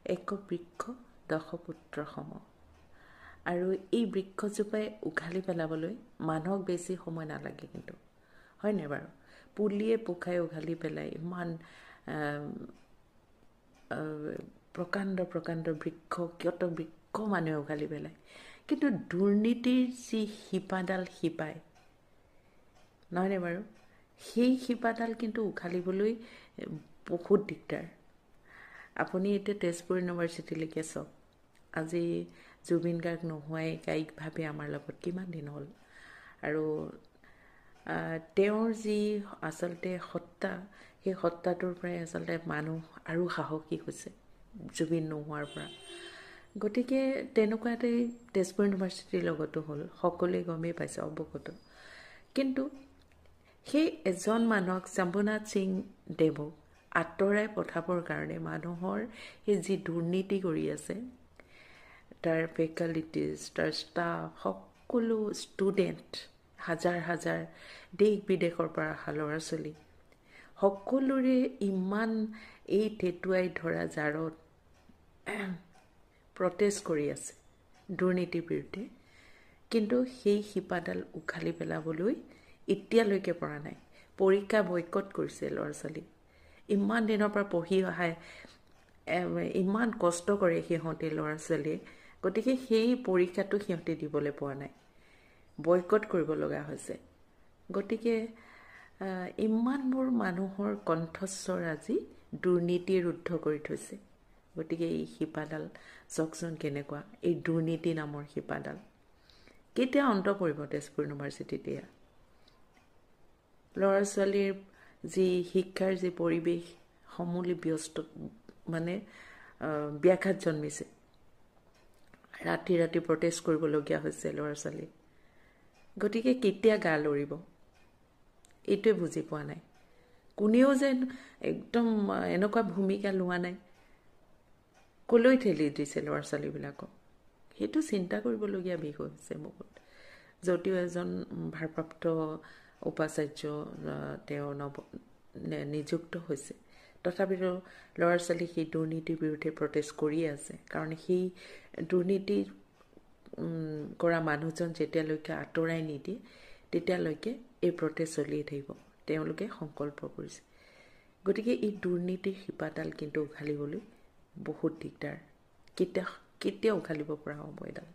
এক বৃক্ষ দশপুত্ৰ সম। আৰু এই বৃক্ষজোপাই উঘালি পেলাবলৈ মানুহক বেছি সময় নালাগে কিন্তু, হয়নে বাৰু? পুলিয়ে পোখাই উঘালি পেলাই ইমান প্ৰকাণ্ড প্ৰকাণ্ড বৃক্ষ, কিয়ত বৃক্ষ মানুহে উঘালি পেলায়, কিন্তু দুৰ্নীতিৰ যি শিপাডাল শিপাই, নহয়নে বাৰু? সেই শিপাডাল কিন্তু উঘালিবলৈ বহুত দিগদাৰ। আপুনি এতিয়া তেজপুৰ ইউনিভাৰ্চিটিলৈকে চাওক, আজি জুবিন গাৰ্গ নোহোৱাই কায়িকভাৱে আমাৰ লগত কিমান দিন হ'ল, আৰু তেওঁৰ যি আচলতে সত্তা, সেই সত্তাটোৰ পৰাই আচলতে মানুহ আৰু সাহসী হৈছে জুবিন নোহোৱাৰ পৰা। গতিকে তেনেকুৱা এটাই তেজপুৰ ইউনিভাৰ্চিটিৰ লগতো হ'ল, সকলোৱে গমেই পাইছে, অৱগত। কিন্তু সেই এজন মানুহক, শম্ভুনাথ সিং দেৱক আঁতৰাই পঠাবৰ কাৰণে মানুহৰ সেই যি দুৰ্নীতি কৰি আছে, তাৰ ফেকাল্টিজ, তাৰ ষ্টাফ, সকলো ষ্টুডেণ্ট, হাজাৰ হাজাৰ দেশ বিদেশৰ পৰা অহা ল'ৰা ছোৱালী, সকলোৰে ইমান এই ঠেটুৱাই ধৰা জাৰত প্ৰটেষ্ট কৰি আছে দুৰ্নীতিৰ বিৰুদ্ধে, কিন্তু সেই শিপাডাল উঘালি পেলাবলৈ এতিয়ালৈকে পৰা নাই। পৰীক্ষা বয়কট কৰিছে ল'ৰা ছোৱালী, ইমান দিনৰ পৰা পঢ়ি অহাই ইমান কষ্ট কৰে সিহঁতে ল'ৰা ছোৱালীয়ে, গতিকে সেই পৰীক্ষাটো সিহঁতে দিবলৈ পোৱা নাই, বয়কট কৰিব লগা হৈছে। গতিকে ইমানবোৰ মানুহৰ কণ্ঠস্বৰ আজি দুৰ্নীতিয়ে ৰুদ্ধ কৰি থৈছে। গতিকে এই শিপাডাল চাওকচোন কেনেকুৱা, এই দুৰ্নীতি নামৰ শিপাডাল কেতিয়া অন্ত পৰিব তেজপুৰ ইউনিভাৰ্চিটিত? এয়া ল'ৰা ছোৱালীৰ যি শিক্ষাৰ যি পৰিৱেশ সমূলি ব্যস্ত, মানে ব্যাঘাত জন্মিছে, ৰাতি ৰাতি প্ৰটেষ্ট কৰিবলগীয়া হৈছে ল'ৰা ছোৱালী। গতিকে কেতিয়া গা লৰিব এইটোৱে বুজি পোৱা নাই, কোনেও যেন একদম এনেকুৱা ভূমিকা লোৱা নাই, ক'লৈ ঠেলি দিছে ল'ৰা ছোৱালীবিলাকক, সেইটো চিন্তা কৰিবলগীয়া বিষয় হৈছে বহুত। যদিও এজন ভাৰপ্ৰাপ্ত উপাচাৰ্য তেওঁ নৱ নিযুক্ত হৈছে, তথাপিতো ল'ৰা ছোৱালী সেই দুৰ্নীতিৰ বিৰুদ্ধে প্ৰটেষ্ট কৰিয়ে আছে। কাৰণ সেই দুৰ্নীতি কৰা মানুহজন যেতিয়ালৈকে আঁতৰাই নিদিয়ে তেতিয়ালৈকে এই প্ৰটেষ্ট চলিয়ে থাকিব, তেওঁলোকে সংকল্প কৰিছে। গতিকে এই দুৰ্নীতিৰ শিপাডাল কিন্তু উঘালিবলৈ বহুত দিগদাৰ, কেতিয়া কেতিয়া উঘালিব পৰা হ'ব এডাল?